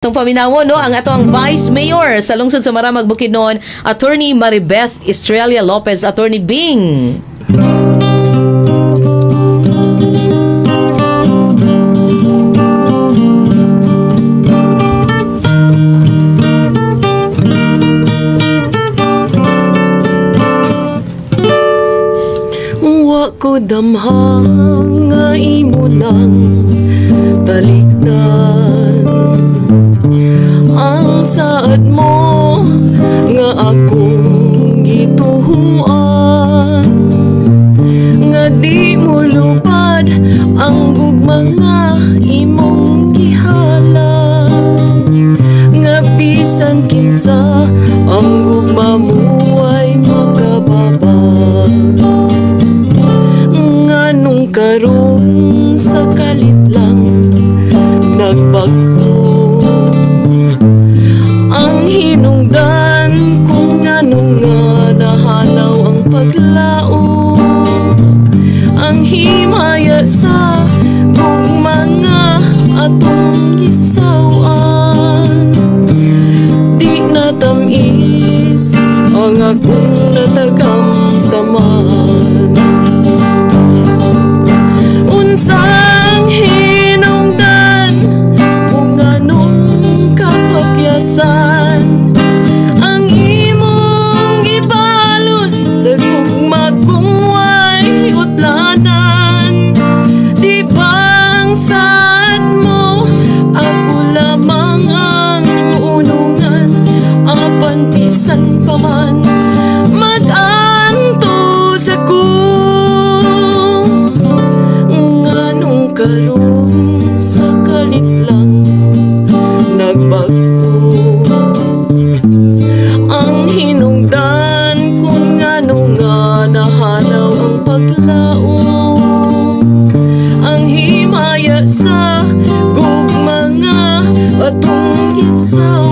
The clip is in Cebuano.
Itong paminawo, no, ang ato ang Vice Mayor sa lungsod sa Maramag, Bukidnon, Attorney Maribeth Estrella Lopez, Attorney Bing. Wa ko damhang nga imo lang talikdan ang saad mo nga akong gituhuan, nga di mo lupad ang gugma nga imong gihalad, nga bisan kinsa ang gugma mo ay makababa. Nganong karon sa kalit lang nagbag-o ang hinungdan kung nganong nga nahanaw ang paglaom, ang himaya sa gugma nga atong gisaw-an. Di natamis ang akong natagamtaman. Unsang hinungdan kung anong kapakyasan ang imong gibalos sa gugma kung way utlanan? Di ba ang saad mo ako lamang ang unungan, apan bisan pa man mag-antos ako? Nganong karon sa kalit lang nagbag-o ang hinungdan kung ngano nga nahanaw ang paglaom, ang himaya sa gugma nga atong gisaw.